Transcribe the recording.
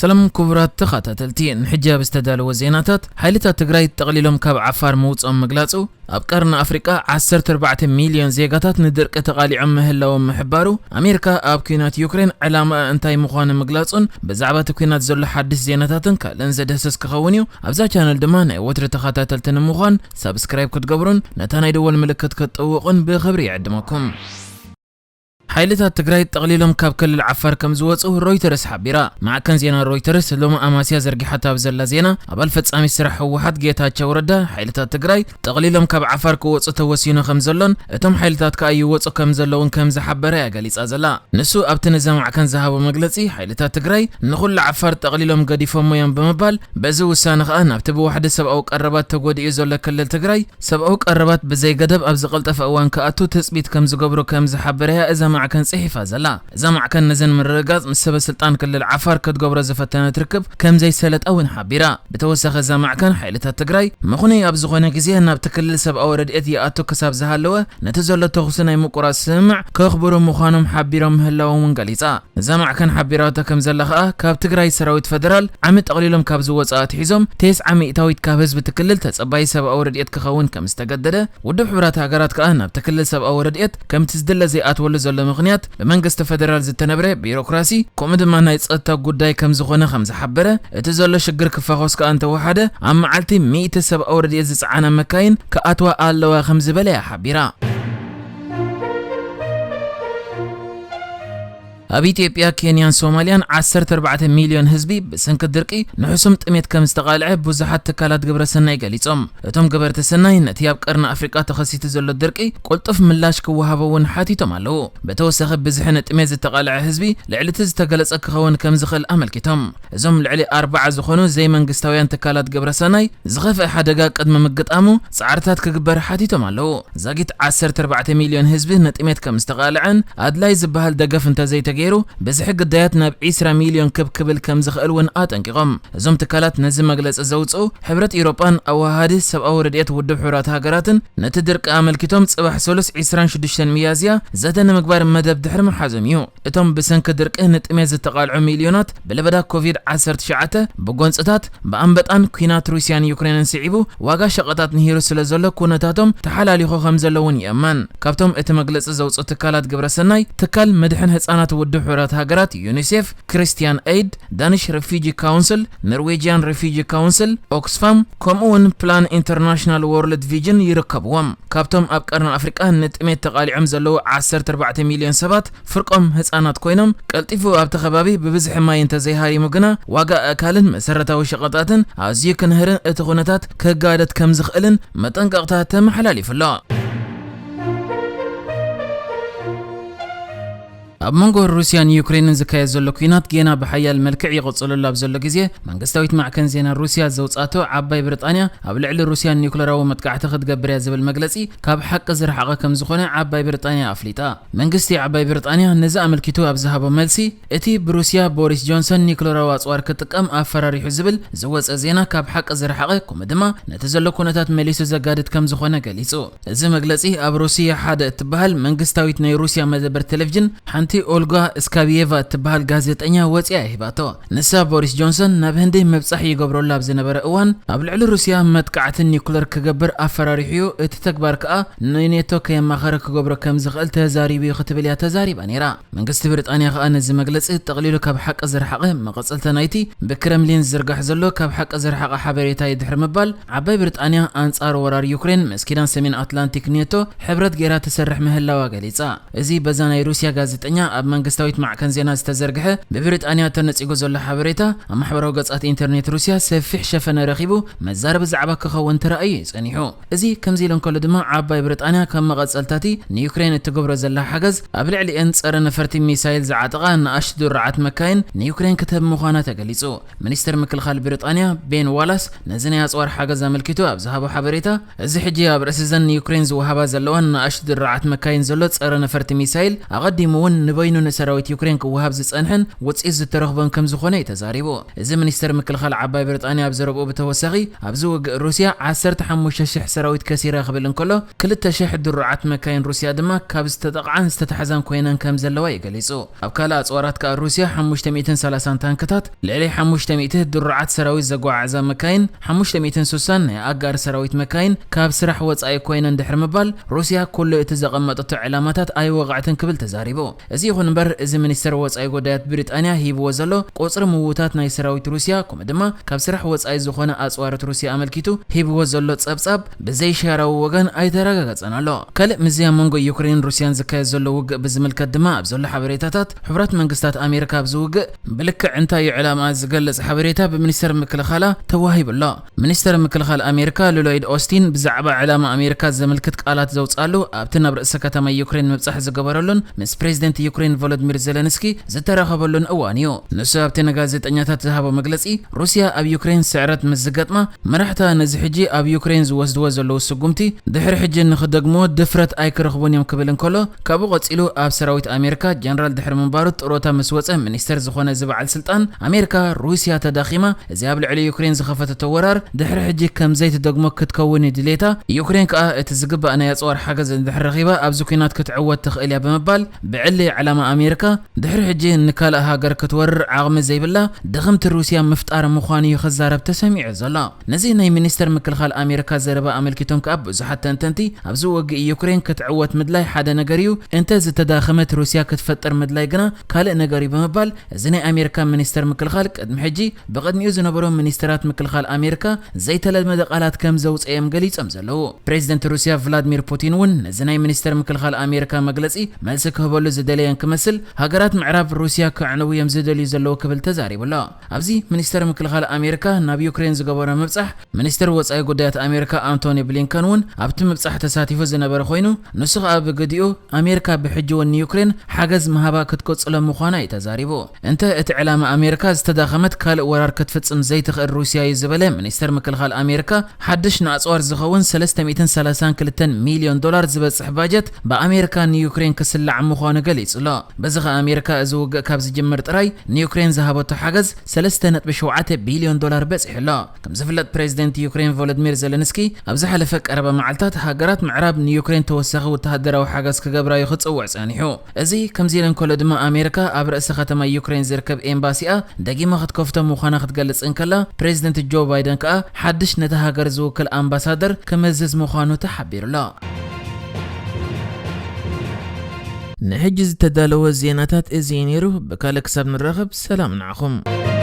ሰላም ክቡራት ተኸታተልቲ፣ ንሕጂ ኣብ ዝተዳለወ ዜናታት፣ ሓይልታት ትግራይ ጠቕሊሎም ካብ ዓፋር ምውፅኦም ምግላጹ፣ ኣብ ቀርኒ ኣፍሪቃ ዓሰርተ ኣርባዕተ ሚልዮን ዜጋታት ንድርቂ ተቓሊዖም ምህላዎም ምሕባሩ፣ ኣሜሪካ ኣብ ኲናት ዩክሬን ዕላማኣ እንታይ ምዃኑ ምግላጹን፣ ብዛዕባ እቲ ኲናት ዘሎ ሓድሽ ዜናታትን ካልእን ዘድህስስ ክኸውን እዩ። ኣብዛ ቻነል ድማ ናይ ወትሪ ተኸታተልቲ ንምዃን ሳብስክራይብ ክትገብሩን ነታ ናይ ደወል ምልክት ክትጥውቑን ብኽብሪ ይዕድመኩም። ሓይልታት ትግራይ ጠቕሊሎም ካብ ክልል ዓፋር ከም ዝወፁ ሮይተርስ ሓቢራ። ማዕከን ዜና ሮይተርስ ሎሚ ኣማስያ ዘርጊሓታ ኣብ ዘላ ዜና፣ ኣባል ፈጻሚ ስራሕ ህወሓት ጌታቸው ረዳ፣ ሓይልታት ትግራይ ጠቕሊሎም ካብ ዓፋር ክወፁ ተወሲኑ ከም ዘሎን እቶም ሓይልታት ከኣ ይወፁ ከም ዘለውን ከም ዝሓበረ እያ ገሊጻ ዘላ። ንሱ ኣብቲ ነዛ ማዕከን ዝሃቦ መግለጺ፣ ሓይልታት ትግራይ ንኹሉ ዓፋር ጠቕሊሎም ገዲፎሞ እዮም ብምባል፣ በዚ ውሳነ ከኣ ናብቲ ብዋሕዲ ሰብኣዊ ቀረባት ተጎዲኡ ዘሎ ክልል ትግራይ ሰብኣዊ ቀረባት ብዘይ ገደብ ኣብ ዝቐልጠፈ እዋን ክኣቱ ትጽቢት ከም ዝገብሩ ከም ዝሓበረ እያ እዛ ማዕከን ጽሒፋ ዘላ። እዛ ማዕከን ነዘን ምርግጋጽ ምስ ሰበ ስልጣን ክልል ዓፋር ክትገብሮ ዝፈተነት ርክብ ከም ዘይሰለጣ እውን ሓቢራ። ብተወሳኺ እዛ ማዕከን ሓይልታት ትግራይ ምኹነይ ኣብ ዝኾነ ግዜ ናብቲ ክልል ሰብኣዊ ረድኤት ይኣቱ ክሳብ ዝሃለወ ነቲ ዘሎ ተኹሲ ናይ ምቁራጽ ስምምዕ ከኽብሩ ምዃኖም ሓቢሮም ምህላዎም እውን ገሊጻ። እዛ ማዕከን ሓቢራቶ ከም ዘላ ከኣ፣ ካብ ትግራይ ሰራዊት ፈደራል ዓሚ ጠቕሊሎም ካብ ዝወጽኡ ኣትሒዞም፣ ተስዓ ሚእታዊት ካብ ህዝቢ እቲ ክልል ተጸባይ ሰብኣዊ ረድኤት ክኸውን ከም ዝተገደደ፣ ውድብ ሕቡራት ሃገራት ከኣ ናብቲ ክልል ሰብኣዊ ረድኤት ከምቲ ዝድለ ዘይኣትወሉ ዘሎ ምኽንያት ብመንግስቲ ፈደራል ዝተነብረ ቢሮክራሲ፣ ከምኡ ድማ ናይ ጸጥታ ጉዳይ ከም ዝኾነ ከም ዝሓበረ፣ እቲ ዘሎ ሽግር ክፋኾስ ከኣ እንተወሓደ፣ ኣብ መዓልቲ ሚእቲ ሰብኣዊ ረድኤት ዝጸዓና መካይን ክኣትዋ ኣለዋ ከም ዝበለ እያ ሓቢራ። ኣብ ኢትዮጵያ፣ ኬንያን ሶማልያን ዓሰርተ ኣርባዕተ ሚልዮን ህዝቢ ብሰንኪ ድርቂ ንሕሱም ጥሜት ከም ዝተቓልዐ ብዙሓት ትካላት ግብረ ሰናይ ገሊጾም። እቶም ገበርቲ ሰናይ ነቲ ኣብ ቀርኒ ኣፍሪቃ ተኸሲቱ ዘሎ ድርቂ ቅልጡፍ ምላሽ ክወሃቦ እውን ሓቲቶም ኣለዉ። ብተወሳኺ፣ ብዝሒ ንጥሜት ዝተቓልዐ ህዝቢ ልዕሊ እቲ ዝተገለጸ ክኸውን ከም ዝኽእል ኣመልኪቶም። እዞም ልዕሊ ኣርባዓ ዝኾኑ ዘይመንግስታውያን ትካላት ግብረ ሰናይ ዝኸፍአ ሓደጋ ቅድሚ ምግጣሙ ጻዕርታት ክግበር ሓቲቶም ኣለዉ። ዛጊት ዓሰርተ ኣርባዕተ ሚልዮን ህዝቢ ንጥሜት ከም ዝተቓልዐን ኣድላይ ዝበሃል ደገፍ እንተዘይተገይሩ ብዝሒ ግዳያት ናብ ዒስራ ሚልዮን ክብ ክብል ከም ዝኽእል እውን ኣጠንቂቖም። እዞም ትካላት ነዚ መግለጺ ዘውፅኡ ሕብረት ኢውሮጳን ኣወሃሃዲ ሰብኣዊ ረድኤት ውድብ ሕቡራት ሃገራትን ነቲ ድርቂ ኣመልኪቶም ጽባሕ ሰሉስ ዒስራን ሽዱሽተን ሚያዝያ ዘተ ንምግባር መደብ ድሕሪ ምሓዞም እዩ። እቶም ብሰንኪ ድርቂ ንጥሜት ዝተቓልዑ ሚልዮናት ብለበዳ ኮቪድ ዓሰርተ ትሽዓተ፣ ብጎንጽታት፣ ብኣንበጣን ኲናት ሩስያን ዩክሬንን ስዒቡ ዋጋ ሸቐጣት ንሂሩ ስለ ዘሎ ኩነታቶም ተሓላሊኹ ከም ዘሎ እውን ይእመን። ካብቶም እቲ መግለጺ ዘውፅኡ ትካላት ግብረ ሰናይ፣ ትካል መድሕን ህጻናት ውድብ ሕቡራት ሃገራት ዩኒሴፍ፣ ክርስቲያን ኤይድ፣ ዳኒሽ ሬፊጂ ካውንስል፣ ኖርዌጂያን ሬፊጂ ካውንስል፣ ኦክስፋም፣ ከምኡ እውን ፕላን ኢንተርናሽናል ወርልድ ቪዥን ይርከብዎም። ካብቶም ኣብ ቀርኒ ኣፍሪቃ ንጥሜት ተቓሊዖም ዘለዉ ዓሰርተ ኣርባዕተ ሚልዮን ሰባት ፍርቆም ህጻናት ኮይኖም፣ ቀልጢፉ ኣብቲ ከባቢ ብብዝሒ ማይ እንተዘይሃሪሙ ግና ዋጋ ኣእካልን መሰረታዊ ሸቐጣትን ኣዝዩ ክንህርን እቲ ኩነታት ክጋደድ ከም ዝኽእልን መጠንቀቕታ ተመሓላሊፉ ኣሎ። ኣብ መንጎ ሩስያን ዩክሬንን ዝካየድ ዘሎ ኲናት ጌና ብሓያል መልክዕ ይቕጽለሉ ኣብ ዘሎ ግዜ፣ መንግስታዊት ማዕከን ዜና ሩስያ ዘውጻቶ ዓባይ ብሪጣንያ ኣብ ልዕሊ ሩስያ ኒውክለራዊ መጥቃዕቲ ክትገብር እያ ዝብል መግለጺ ካብ ሓቂ ዝረሓቐ ከም ዝኾነ ዓባይ ብሪጣንያ ኣፍሊጣ። መንግስቲ ዓባይ ብሪጣንያ ነዚ ኣመልኪቱ ኣብ ዝሃቦ መልሲ፣ እቲ ብሩስያ ቦሪስ ጆንሰን ኒውክለራዊ ኣጽዋር ክጥቀም ኣፈራሪሑ ዝብል ዝወጸ ዜና ካብ ሓቂ ዝረሓቐ፣ ከምኡ ድማ ነቲ ዘሎ ኩነታት መሊሱ ዘጋድድ ከም ዝኾነ ገሊጹ። እዚ መግለጺ ኣብ ሩስያ ሓደ እትበሃል መንግስታዊት ናይ ሩስያ መደበር ቴሌቪዥን ሓንቲ ኦልጋ ስካብየቫ እትበሃል ጋዜጠኛ ወጺኣ ሂባቶ። ንሳ ቦሪስ ጆንሰን ናብ ህንዲ ምብጻሕ ይገብረሉ ኣብ ዝነበረ እዋን ኣብ ልዕሊ ሩስያ መጥቃዕቲ ኒኩለር ክገብር ኣፈራሪሑ'ዩ፣ እቲ ተግባር ከኣ ንኔቶ ከየማኸረ ክገብሮ ከም ዝኽእል ተዛሪቡ'ዩ ክትብል እያ ተዛሪባ ነይራ። መንግስቲ ብሪጣንያ ከኣ ነዚ መግለጺ ጠቕሊሉ ካብ ሓቂ ዝረሓቐ መቐጸልታ ናይቲ ብክረምሊን ዝዝርጋሕ ዘሎ ካብ ሓቂ ዝረሓቐ ሓበሬታ እዩ ድሕሪ ምባል፣ ዓባይ ብሪጣንያ ኣንጻር ወራር ዩክሬን ምስ ኪዳን ሰሜን ኣትላንቲክ ኔቶ ሕብረት ገይራ ትሰርሕ ምህላዋ ገሊጻ። እዚ በዛ ናይ ሩስያ ጋዜጠኛ ኣብ መንግስታዊት ማዕከን ዜና ዝተዘርግሐ ብብሪጣንያ ተነጺጉ ዘሎ ሓበሬታ ኣብ ማሕበራዊ ገጻት ኢንተርኔት ሩስያ ሰፊሕ ሸፈነ ረኺቡ መዛረቢ ዛዕባ ክኸውን ተራእዩ እዩ ጸኒሑ። እዚ ከምዚ ኢሉ እንከሎ ድማ ዓባይ ብሪጣንያ ከም መቐጸልታቲ ንዩክሬን እትገብሮ ዘላ ሓገዝ ኣብ ልዕሊኤን ጸረ ነፈርቲ ሚሳይል ዝዓጠቓ ንኣሽቱ ድሩዓት መካይን ንዩክሬን ክትህብ ምዃና ተገሊጹ። ሚኒስትር ምክልኻል ብሪጣንያ ቤን ዋላስ ነዚ ናይ ኣጽዋር ሓገዝ ኣመልኪቱ ኣብ ዝሃቦ ሓበሬታ፣ እዚ ሕጂ ኣብ ርእሲ እዘን ንዩክሬን ዝወሃባ ዘለዋን ንኣሽቱ ድሩዓት መካይን ዘሎ ጸረ ነፈርቲ ሚሳይል ኣቐዲሙ እውን በይኑ ንሰራዊት ዩክሬን ክወሃብ ዝጸንሐን ውጽኢት ዝተረኽቦን ከም ዝኾነ እዩ ተዛሪቡ። እዚ ሚኒስተር ምክልኻል ዓባይ ብሪጣንያ ኣብ ዘረብኡ ብተወሳኺ፣ ኣብዚ ውግእ ሩስያ ዓሰርተ ሓሙሽተ ሽሕ ሰራዊት ከሲራ ክብል እንከሎ፣ ክልተ ሽሕ ድሩዓት መካይን ሩስያ ድማ ካብ ዝተጠቕዓን ዝተታሕዛን ኮይነን ከም ዘለዋ እዩ ገሊጹ። ኣብ ካልእ ኣጽዋራት ከኣ ሩስያ ሓሙሽተ ሚእትን ሰላሳን ታንክታት፣ ልዕሊ ሓሙሽተ ሚእቲ ድሩዓት ሰራዊት ዘጓዓዕዛ መካይን፣ ሓሙሽተ ሚእትን ስሳን ናይ ኣጋር ሰራዊት መካይን ካብ ስራሕ ወጻኢ ኮይነን ድሕሪ ምባል፣ ሩስያ ኩሉ እቲ ዘቐመጠቶ ዕላማታት ኣይወቕዐትን ክብል ተዛሪቡ። እዚ ይኹን እምበር፣ እዚ ሚኒስተር ወጻኢ ጉዳያት ብሪጣንያ ሂብዎ ዘሎ ቁጽሪ ምውታት ናይ ሰራዊት ሩስያ፣ ከምኡ ድማ ካብ ስራሕ ወጻኢ ዝኾነ ኣጽዋራት ሩስያ ኣመልኪቱ ሂብዎ ዘሎ ጸብጻብ፣ ብዘይ ሻራዊ ወገን ኣይተረጋገጸን ኣሎ። ካልእ ምዝያ መንጎ ዩክሬንን ሩስያን ዝካየድ ዘሎ ውግእ ብዝምልከት ድማ፣ ኣብ ዘሎ ሓበሬታታት፣ ሕቡራት መንግስታት ኣሜሪካ ኣብዚ ውግእ ብልክዕ እንታይ እዩ ዕላማ ዝገልጽ ሓበሬታ ብሚኒስተር ምክልኻላ ተዋሂቡ ኣሎ። ሚኒስተር ምክልኻል ኣሜሪካ ሎይድ ኦስቲን ብዛዕባ ዕላማ ኣሜሪካ ዘመልክት ቃላት ዘውጽኣሉ፣ ኣብቲ ናብ ርእሰ ከተማ ዩክሬን ምብጻሕ ዝገበረሉን ምስ ፕሬዚደንት ዩክሬን ቮሎዲሚር ዜለንስኪ ዝተራኸበሉን እዋን እዩ። ንሱ ኣብቲ ንጋዜጠኛታት ዝሃቦ መግለጺ፣ ሩስያ ኣብ ዩክሬን ስዕረት ምስ ዝገጥማ፣ መራሕታ ነዚ ሕጂ ኣብ ዩክሬን ዝወስድዎ ዘለዉ ስጉምቲ ድሕሪ ሕጂ ንኽደግምዎ ድፍረት ኣይክረኽቡን እዮም ክብል እንከሎ፣ ካብኡ ቀጺሉ ኣብ ሰራዊት ኣሜሪካ ጀነራል ድሕሪ ምንባሩ ጥሮታ ምስ ወጸ ሚኒስተር ዝኾነ እዚ በዓል ስልጣን፣ ኣሜሪካ ሩስያ ተዳኺማ፣ እዚ ኣብ ልዕሊ ዩክሬን ዝኸፈተቶ ወራር ድሕሪ ሕጂ ከም ዘይትደግሞ ክትከውን እዩ ድሌታ። ዩክሬን ከኣ እቲ ዝግባእ ናይ ኣጽዋር ሓገዝ እንድሕር ረኺባ ኣብዚ ኲናት ክትዕወት ትኽእል እያ ብምባል፣ ብዕሊ ዕላማ ኣሜሪካ ድሕሪ ሕጂ ንካልእ ሃገር ክትወርር ዓቕሚ ዘይብላ ድኽምቲ ሩስያ ምፍጣር ምዃኑ እዩ ክዛረብ ተሰሚዑ ዘሎ። ነዚ ናይ ሚኒስተር ምክልኻል ኣሜሪካ ዘረባ ኣመልኪቶም ከኣ ብዙሓት ተንተንቲ፣ ኣብዚ ውግእ ዩክሬን ክትዕወት ምድላይ ሓደ ነገር እዩ፣ እንተ ዝተዳኸመት ሩስያ ክትፈጥር ምድላይ ግና ካልእ ነገር እዩ ብምባል፣ እዚ ናይ ኣሜሪካ ሚኒስተር ምክልኻል ቅድሚ ሕጂ ብቕድሚኡ ዝነበሩ ሚኒስተራት ምክልኻል ኣሜሪካ ዘይተለመደ ቃላት ከም ዘውጸ እዮም ገሊጾም ዘለዉ። ፕሬዚደንት ሩስያ ቭላድሚር ፑቲን እውን ነዚ ናይ ሚኒስተር ምክልኻል ኣሜሪካ መግለጺ መልሲ ክህበሉ ዝደለየን ክመስል፣ ሃገራት ምዕራብ ሩስያ ከዕንዉ እዮም ዝደልዩ ዘለዉ ክብል ተዛሪቡ ኣሎ። ኣብዚ ሚኒስተር ምክልኻል ኣሜሪካ ናብ ዩክሬን ዝገበሮ ምብጻሕ፣ ሚኒስተር ወጻኢ ጉዳያት ኣሜሪካ ኣንቶኒ ብሊንከን እውን ኣብቲ ምብጻሕ ተሳቲፉ ዝነበረ ኮይኑ፣ ንሱ ከኣ ብግዲኡ ኣሜሪካ ብሕጂ እውን ንዩክሬን ሓገዝ ምሃባ ክትቅጽሎ ምዃና እዩ ተዛሪቡ። እንተ እቲ ዕላማ ኣሜሪካ ዝተዳኸመት ካልእ ወራር ክትፍጽም ዘይትኽእል ሩስያ እዩ ዝበለ ሚኒስተር ምክልኻል ኣሜሪካ፣ ሓድሽ ንኣጽዋር ዝኸውን ሰለስተ ሚእትን ሰላሳን ክልተን ሚልዮን ዶላር ዝበጽሕ ባጀት ብኣሜሪካ ንዩክሬን ክስላዕ ምዃኑ ገሊጹ ኣሎ። በዚ ኸኣ ኣሜሪካ እዚ ውግእ ካብ ዝጅምር ጥራይ ንዩክሬን ዝሃበቶ ሓገዝ ሰለስተ ነጥቢ ሸውዓተ ቢልዮን ዶላር በጺሑ ኣሎ። ከም ዝፍለጥ ፕሬዚደንት ዩክሬን ቮሎዲሚር ዜለንስኪ ኣብ ዝሓለፈ ቀረባ መዓልታት ሃገራት ምዕራብ ንዩክሬን ተወሳኺ ወተሃደራዊ ሓገዝ ክገብራ እዩ ክጽውዕ ጸኒሑ። እዚ ከምዚ ኢሉ እንከሎ ድማ ኣሜሪካ ኣብ ርእሲ ከተማ ዩክሬን ዝርከብ ኤምባሲኣ ደጊማ ክትከፍቶ ምዃና ክትገልጽ እንከላ ፕሬዚደንት ጆ ባይደን ከኣ ሓድሽ ነታ ሃገር ዝውክል ኣምባሳደር ክምዝዝ ምዃኑ ተሓቢሩ ኣሎ። ንሕጂ ዝተዳለወ ዜናታት እዚ እዩ ነይሩ። ብካልእ ክሳብ ንራኸብ ሰላም ንዓኹም።